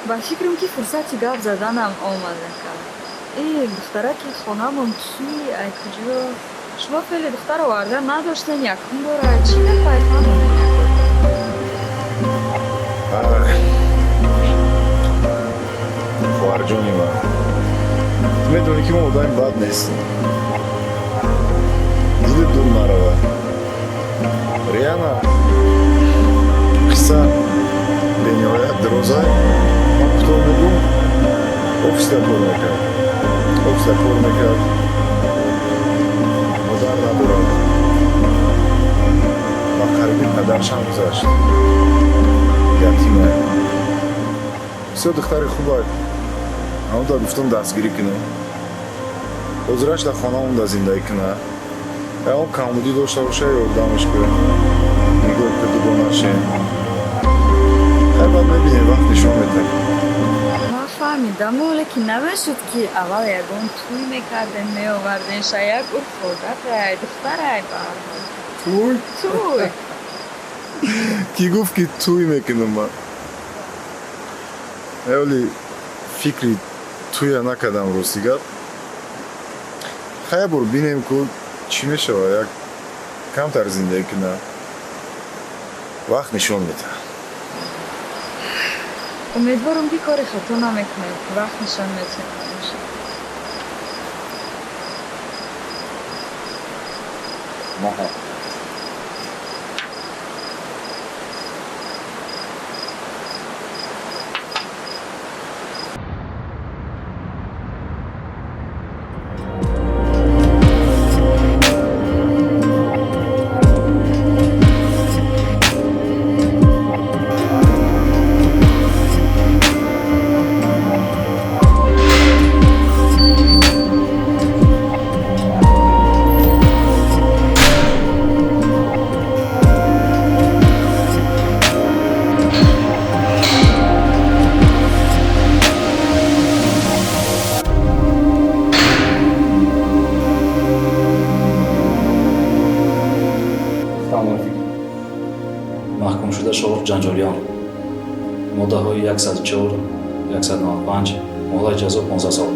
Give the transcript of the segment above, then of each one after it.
Ба фикрам, ки фурсати гап заданам омадака. Э, духтараки хонамон ки, ай куҷо? Шумо феъли духтар оварда надоштен, якум бора. Чӣ гапай, фаҳмонем? Хоҳарҷони ман, ту медонӣ, ки мо одами бад нестем. Дили дур нарава. Риана, қисса бениҳоят дароза, ман кӯтоҳ мегӯм. Офиста кор мекард, офиста кор мекард, модар надорад, ба қариби падаршам гузашт, ятима. Бисёр духтари хубак. Ҳамонта гуфтам, дастгирӣ кунем, ҳозираш дар хона монда зиндагӣ куна. Ягон камбудӣ дошта боша, ёрдамаш кун, нигоҳ ки дугонашем. Хай, баъд мебинем, вақт нишон медиҳад. Ман фаҳмидаму, лекин намешуд, ки аввал ягон тӯй мекардем, меовардем ша, як урфу одатай, духтарай ба ҳар ҳол. Тӯй? Тӯй. Кӣ гуфт, ки тӯй мекунам ман? Эоли фикри тӯя накардам, рости гап. Хай, бор бинем, ку чӣ мешава, як камтар зиндагӣ куна, вақт нишон медиҳад. Умедворам, ки кори хато намекунед. Вақт нишон медиҳад. Маҳа. Мувофиқ маҳкумшуда Шоҳрух Ҷанҷолиён, моддаҳои 104, 195, муҳлати ҷазо 15 сол.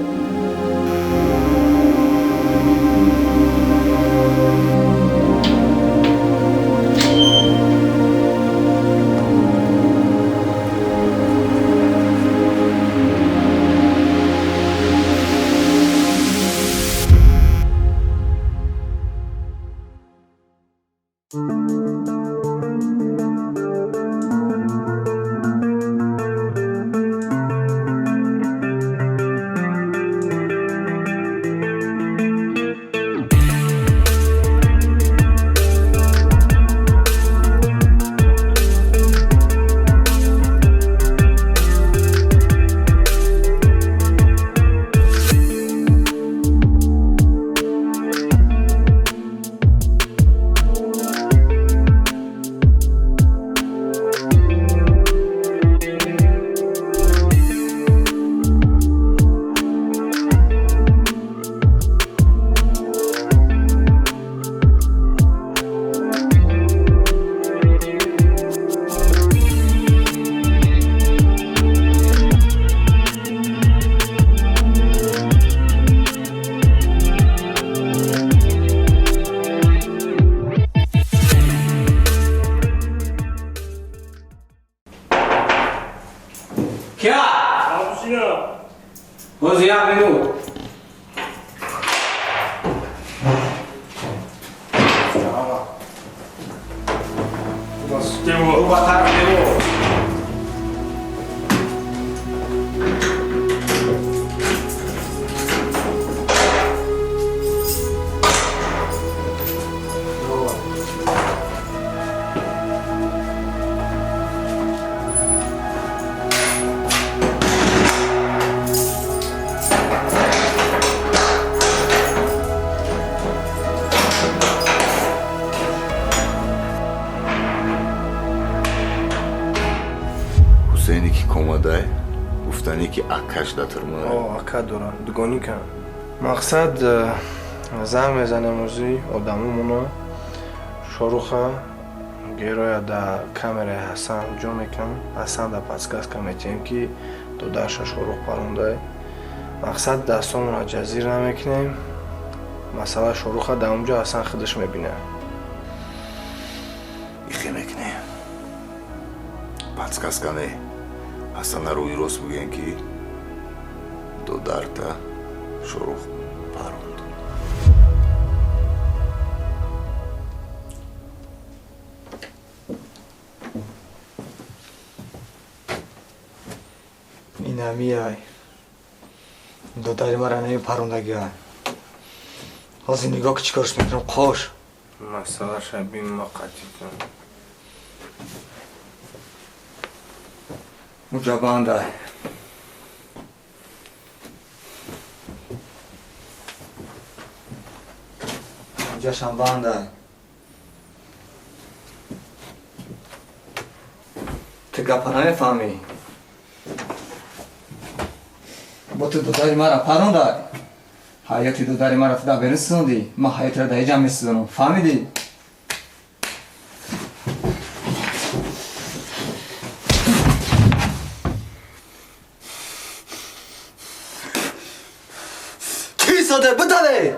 Кия? Ҳозир, як минут. Рӯ ба тараф девор. Ҳусейне ки комадай, гуфтане, ки акаш дар турма. Ака дорам, дугоникам. Мақсад, занг мезанем, озӣ одамомона Шоруха Героя да камераи Ҳасан ҷо мекунам. Ҳасан да подсказка метиҳем, ки додарша Шорух парондай. Мақсад, дастонро ҷазир намекунем. Масъала Шоруха дар онҷо Ҳасан худаш мебинад. Ихе мекунем, подсказка не, Ҳасана рӯи рост бигӯем, ки додарта Шорух паронд. Инамиай додари мара намепарондагиай. Ҳозир нигоҳ, ки чӣ корш мекунам, қош. Масъалаша бин, ма қатитам. Муҷабандай. Ҷашам бандай. Ту гапа намефаҳмӣ. Бо ту додари мара парондай. Ҳаёти додари мара ту дар берун сизондӣ, ман ҳаётро дар иҷа месизонам. Фаҳмидӣ? Кӣ соде бидаве?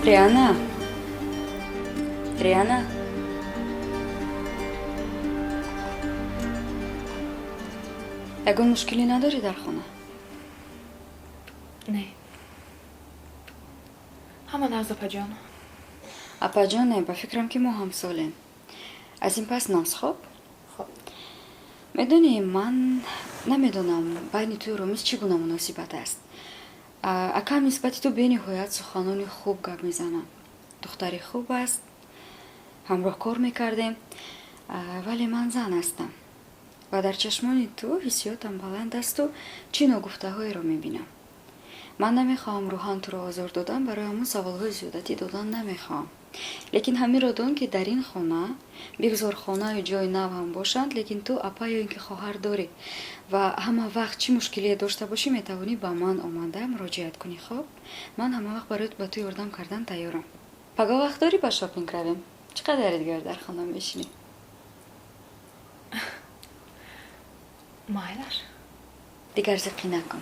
Риана, Риана, ягон мушкилӣ надорӣ дар хона? Не, ҳама нағз, апаҷон. Апаҷоне, ба фикрам, ки мо ҳамсолем. Аз ин пас нағз, хоб? Хоб. Медонӣ, ман намедонам, байни тую Ромиз чӣ гуна муносибат аст. Акам нисбати ту бениҳоят суханони хуб гап мезанам. Духтари хуб аст, ҳамроҳ кор мекардем, вале ман зан ҳастам ва дар чашмони ту ҳиссиётам баланд асту чӣ ногуфтаҳоеро мебинам. Ман намехоҳам рӯҳан туро озор додан, барои ҳамон саволҳои зиёдатӣ додан намехоҳам. Лекин ҳаминро дон, ки дар ин хона, бигзор хонаю ҷои нав ҳам бошанд, лекин ту апа ё ин ки хоҳар дорӣ ва ҳама вақт чӣ мушкилие дошта бошӣ, метавонӣ ба ман омада муроҷиат кунӣ, хоб? Ман ҳама вақт барои ба ту ёрдам кардан тайёрам. Паго вақт дорӣ, ба шопинг равем? Чӣ қадаре дигар дар хона мешинӣ? Майлаш. Дигар зиқӣ накун.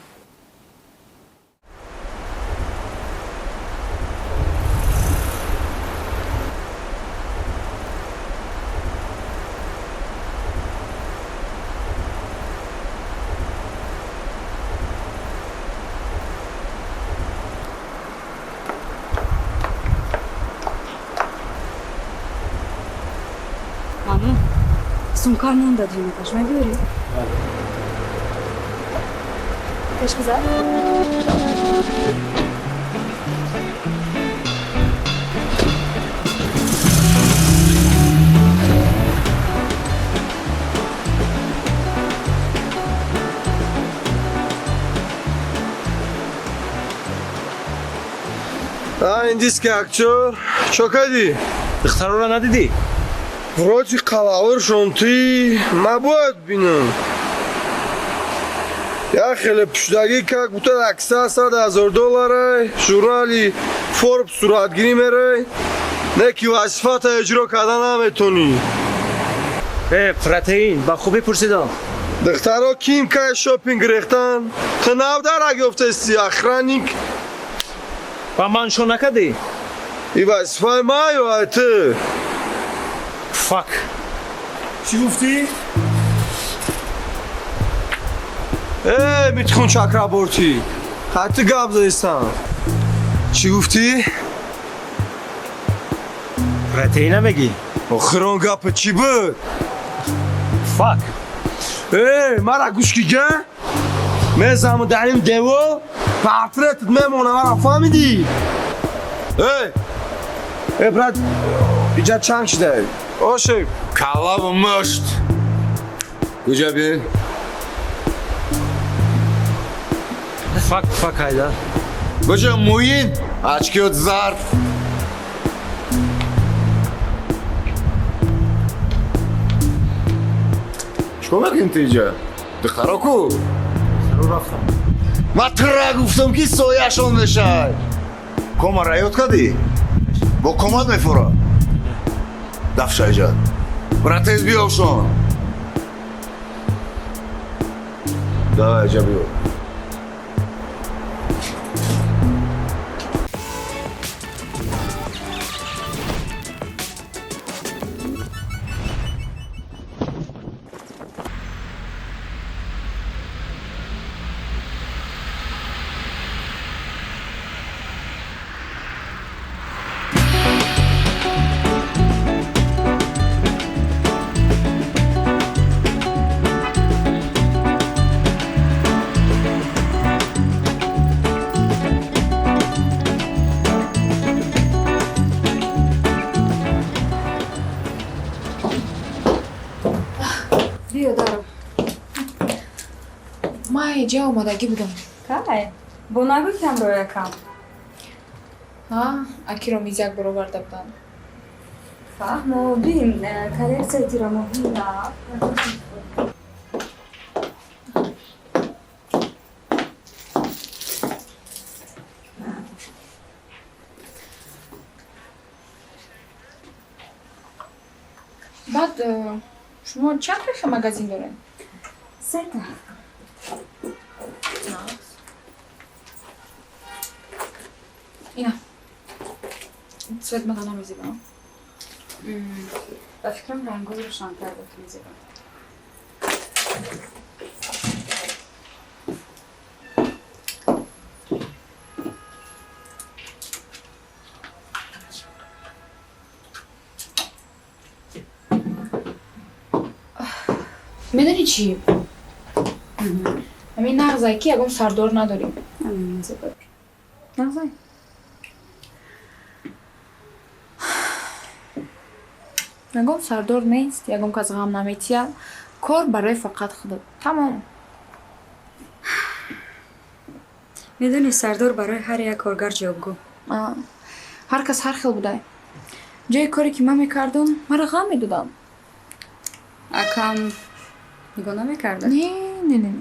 Ману, сумка монда ҷонаташ, мебиёрӣ? Пешгузар. А индийский актер, чё кадӣ? Духтарора надидӣ? Вроде қалавршон ти ма бояд бинам. Я хеле пушдагӣ как будто акса 100 000 долларай, журнали Форбс суратгирӣ мерай, не ки вазифата иҷро карда наметонӣ. Э, протеин, ба хубӣ пурсидам. Духтаро ким кай шопинг рехтан, ту навдарак ёфтести, охранник. Ба ман шо накардӣ? И вазифаи ман ё ай ту? Fuck. Чӣ гуфтӣ? Э, Митхун Чакрабортӣ, ҳатти гап задистам. Чӣ гуфтӣ? Протеина мегӣ? Охир он гапа чӣ буд? Fuck. Э, мара гӯш кига? Мезаму дар ин девор портретат мемона, мара фаҳмидӣ? Э, э, брат, иҷа чанг шида. Оши. Калаву мушт. Куҷа бин? Fuck, fuck, Ҳайдар. Куҷа муин? Очкиёт зард. Чикор мекунӣ ту иҷа? Духтаро ку? Рафтам. Ман тура гуфтам, ки сояшон мешавад. Кома раёт кардӣ? Бо комат мефура. Дафша иҷа. Братез, биёшон. Давай, иҷа биё. Биё, даро. Ман иҷа омадагӣ будам. Кай? Бо нагӯ, ки ҳамроҳ якам. А, акиро миз як бор оварда буданд. Фаҳмо, бин, коллексияи тирамоҳӣ нав. Баъд шумо чанд реха магазин доред? Сета. Ина цвет мада намезебам. Ба фикрам, рангои рӯшантар ба ту мезебам. Медонӣ чӣ? Ҳамин нағзай, ки ягон сардор надорем. Мезебад. Нағзай. Ягон сардор нест, ягон кас ғам наметиҳад, кор барои фақат худат, тамом. Медонӣ, сардор барои ҳар як коргар ҷавобгӯ. Ҳар кас ҳар хел будай. Ҷои коре ки ман мекардам, маро ғам медоданд. Акам нигоҳ намекарда? Не, не, не.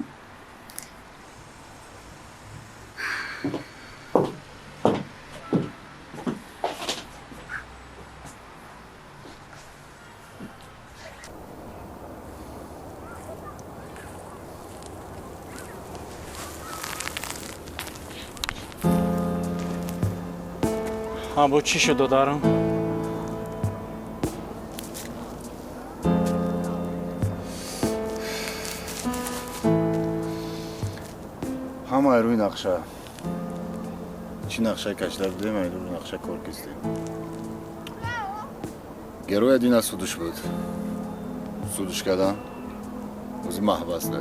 Бо чӣ шуд, додарам? Ҳамаи рӯи нақша, чӣ нақша кашида будем, ай рӯи нақша кор кистем. Героя дина судуш буд, судуш кардан, ози маҳбасда.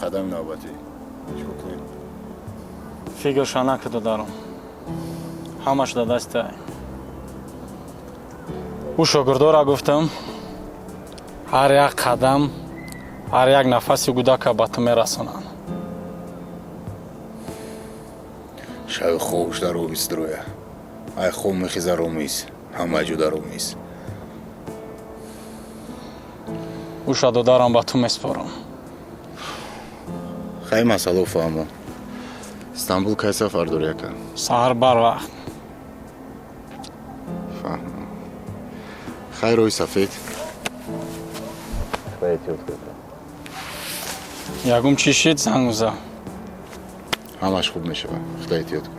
Қадами навбатӣ чикор кунем? Фикрша накард, додарам, ҳамаш дар дасти ӯ. Шогирдора гуфтам, ҳар як қадам, ҳар як нафаси гудака ба ту мерасонанд. Шаби хобуш дар оби строя. Ай хоб мехеза Ромиз, ҳама ҷода Ромиз. Уша додарам ба ту меспорам. Хай масъало фаҳмо. Стамбул кай сафар дорӣ, ака? Саҳар барвақт. Фаҳмам. Хай роҳи сафед. Ягум чӣ шид зангуза. Ҳамаш хуб мешавад. Худо эҳтиёт кун.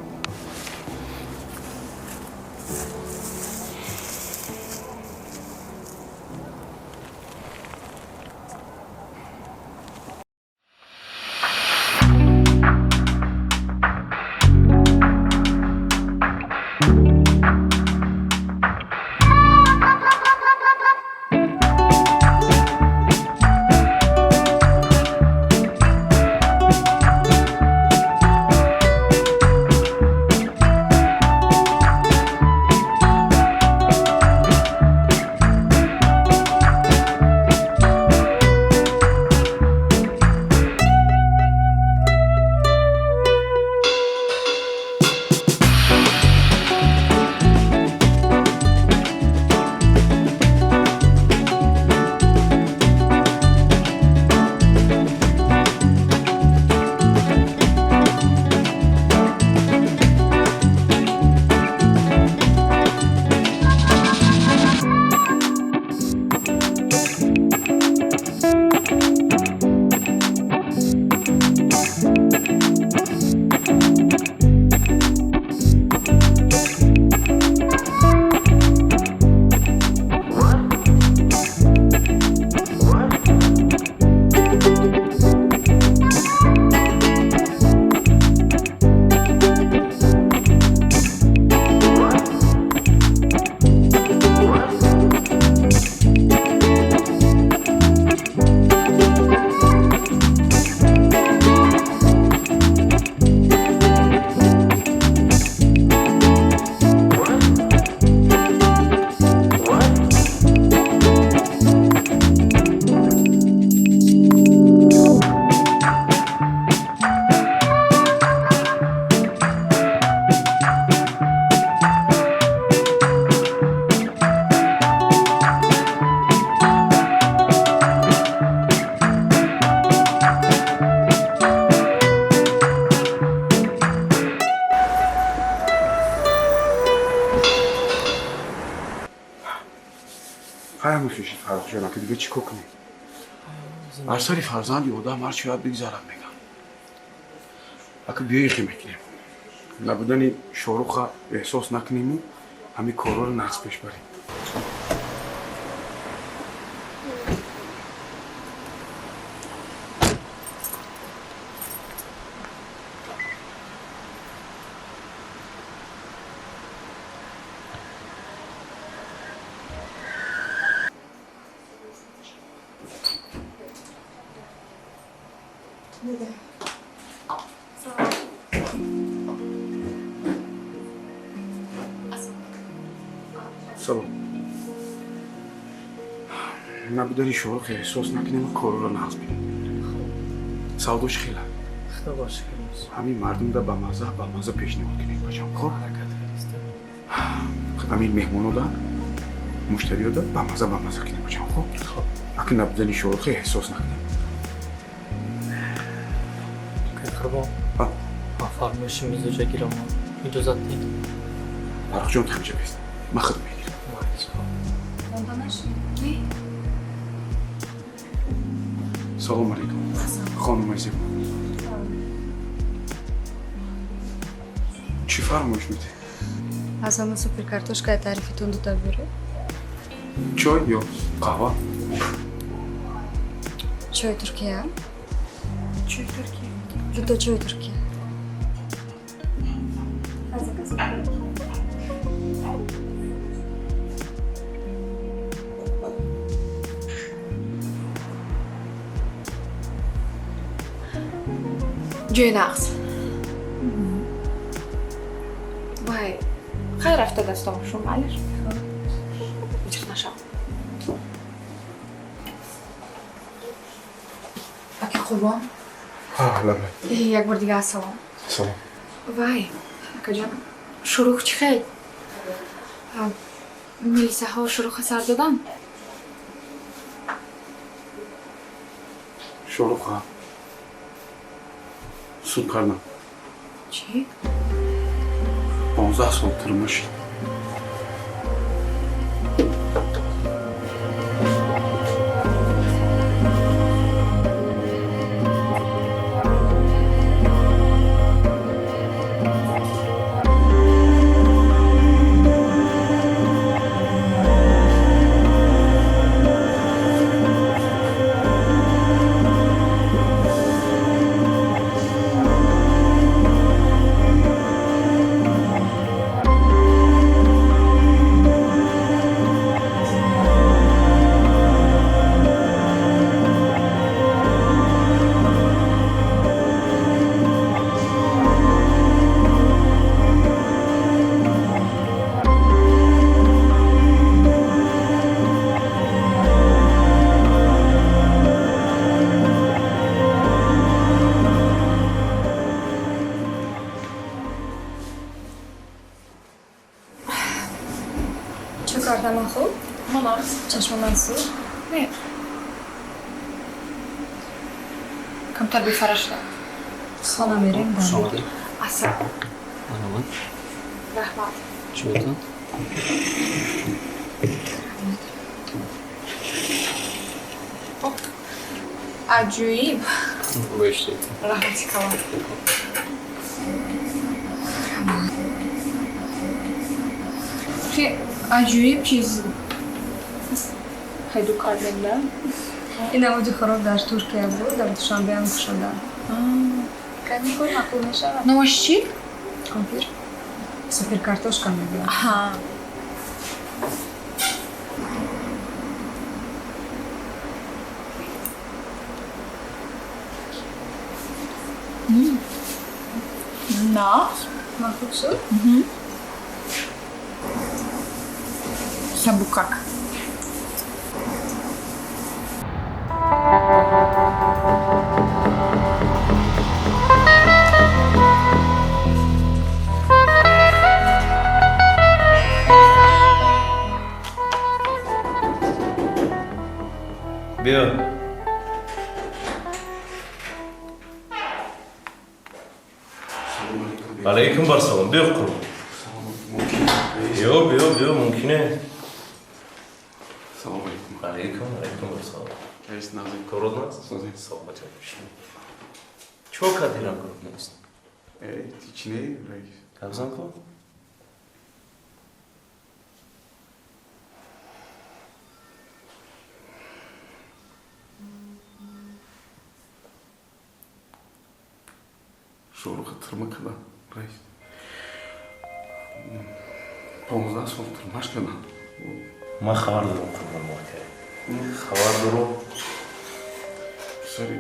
Дига чӣ кор кунем? Аз сари фарзанди одам ҳар чӣ бояд бигзарад, мегам. Ака биёи хе мекунем. Набудани Шоруха эҳсос накунему ҳамин корҳоро нақс пеш барем. Салом. Набудани Шорух эҳсос накунем, корро нағз бинем. Савдош хела. Ҳамин мардумда ба мазза ба мазза пешниҳод кунем, бачам. Хоб? Ҳамин меҳмонода, муштариёда ба мазза ба мазза кунем, бачам. Хоб? Аки набудани Шорух эҳсос накунем. Қурбон. Ман фармоиши мизоҷа гирам. Иҷозат диҳед. Фаррухҷон, ҳамҷа бест. Ман худ мегирам. Салом алейкум. Хонумаи зебо. Чӣ фармоиш медиҳед? Аз ҳама супер картошкаи таърифитон дода биёред. Чой ё қаҳва? Чой Туркия. Чой Туркия. Дуто чой Туркия. Ҷои нағз. Вай, хайр рафта дастом шум алиш. Ҷиқ нашав. Аки Қурбон. Лабай. Як бор дига ассалом. Салом. Вай, акаҷон, Шурух чӣ хел? Милисаҳо Шоруха сар доданд? Шоруха суд кардам. Чӣ? 15 сол тюрьма шид. Камтар бефара шудам. Хона мерем. Аса. Раҳмат. Чӯтон? Аҷоиб. Раҳмати калон. Аҷоиб чиз пайдо кардем, да? Ин намуди хӯрок дар Туркия буд, дар Душанбеам кушоданд. Кай мехӯри, маъқул мешавад. Номаш чӣ? Компир. Супер картошка мегӯянд. Аҳа. На. Маъқул шуд? Сабукак. Биё. Алейкум барсалом. Биё, Қурбон. Биё, биё, биё, мумкине. Салом алейкум. Алейкум, алейкум барсалом. Раис назим. Корот наст? Саломат бошед. Чо кардирам корот нест? Чӣ не, раис? Гап кун. Шоруха тюрьма кардам, раис. 15 сол тюрьмаш кардам. Ман хабар дорам, Қурбон Мока. Хабар дорам. Сари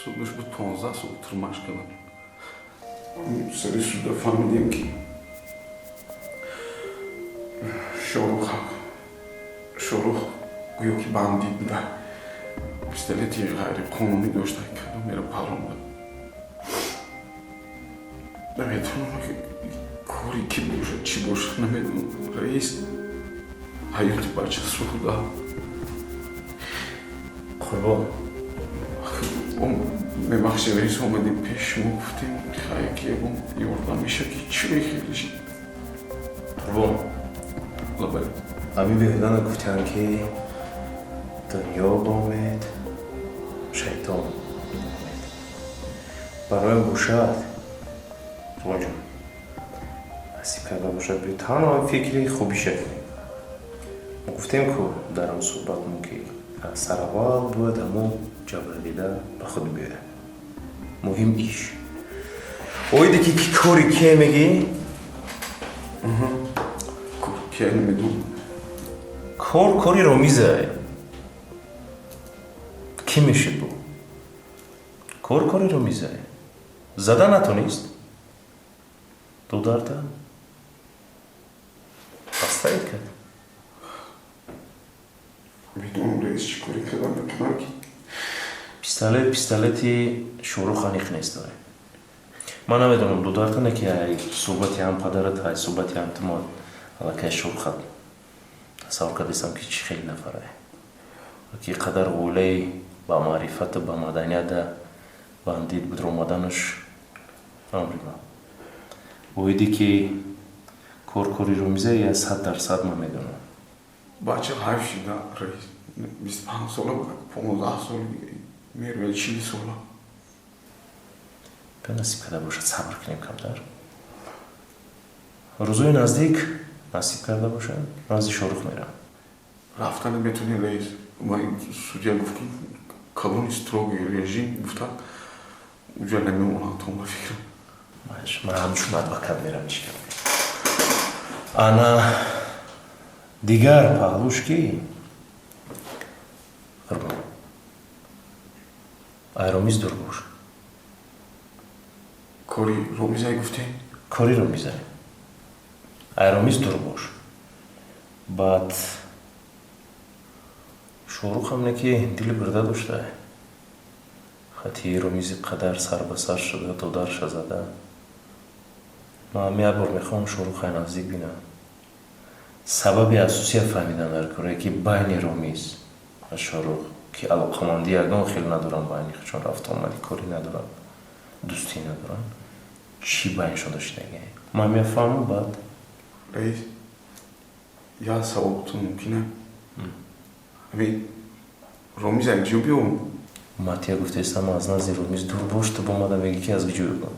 судаш буд 15 сол тюрьмаш кардам. Сари суда фаҳмидем, ки Шорух гӯё ки бандит буда. Пистолети ғайриқонунӣ дошта, кардам меро паронда. Намедонам кори ки бошад, чӣ бошад, намедонам. Раис, ҳаёти бача сӯхта. Қурбон. Мебахшед, раис, омадем пеш шумо, гуфтем, хай ки ягон ёрдам меша, ки чӣ мехелиши. Қурбон. Лабай. Ами беҳуда нагуфтанд, ки дунё ба умед, шайтон умед. Бароям бошад, Қурбонҷон, насиб карда бошад, биё танҳо фикри хубиша кунем. Мо гуфтем ку дар он суҳбатмон, ки сараввал бояд ҳамон ҷабрдида ба худ биёяд. Муҳим иш. Оиде ки кори кие мегӣ? Кие намедонам. Кор кори Ромизае. Кӣ мешид бу? Кор кори Ромизае. Зада натонист? Дударда бастаид кард. Медонам, раис, чӣ коре кардам, мекунам ки. Пистолет пистолети Шорух аниқ нест дорем. Ман намедонам, дударта не ки ай суҳбати ҳам падарат, ай суҳбати ҳам тумо Аллакай Шоруха тасаввур кардистам, ки чӣ хеле нафарае, ки қадар оилаи ба маърифату ба маданията бандит будромаданаш амри ман. Оиде ки кор кори Ромиза я 100% ман медонам. Бача ҳайф шида, раис. 25 сола буд, 15 соли мерӯяд 40 сола. Биё, насиб карда бошад, сабр кунем камтар. Рӯзои наздик, насиб карда бошад, назди Шорух мерам. Рафта наметонӣ, раис. Судья гуфт, ки калони строгий режим гуфта, уҷа намемонад то, ба фикрам. Ман ҳамчун адвокат мерам, чӣ ана дигар паҳлуш ки, Қурбон, ай Ромиз дур бош. Кори Ромизай гуфтем? Кори Ромизай, ай Ромиз дур бош. Баъд Шоҳрухам не ки дили бирда дошта, хати Ромизи қадар сар ба сар шуда, додарша зада. Ман як бор мехоҳам Шоҳрухай наздик бинам. Сабаби асосия фаҳмидан дар коре, ки байни Ромиз ва Шоҳрух, ки алоқамандӣ ягон хел надорам, байни чон рафтуомади корӣ надорам, дӯстӣ надорам, чӣ байншон доштагӣ, ман мефаҳмам баъд. Раис, як савол ту мумкина? Ами Ромиз як ҷо биём? Матия гуфтаистам, аз назди Ромиз дур бош, ту бомада мегӣ, ки аз киҷо биём.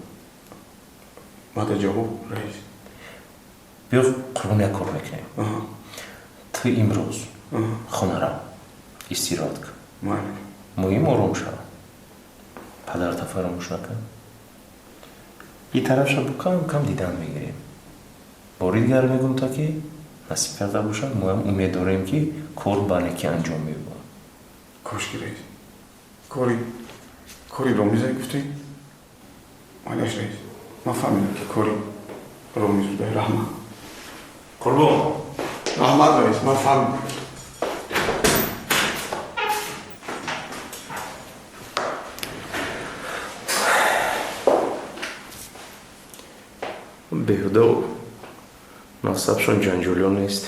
Мада ҷавоб, раис. Биё, Қурбон, як кор мекунем. Ту имрӯз хона рав, истироҳат кун, муҳим ором шав, падарта фаромӯш накун. И тарафша бо кам кам дидан мегирем. Бори дигар мегӯм, та ки насиб карда бошад, моам умед дорем, ки кор ба некӣ анҷом меёбад. Кошки, раис. Кори Ромизай гуфтем? Малаш, раис, ман фаҳмидам, ки кори Ромиз буда. Раҳмат. Қурбон. Раҳмат, раис, ман фаҳмидам. Беҳуда мақсадшон ҷанҷолиён нест.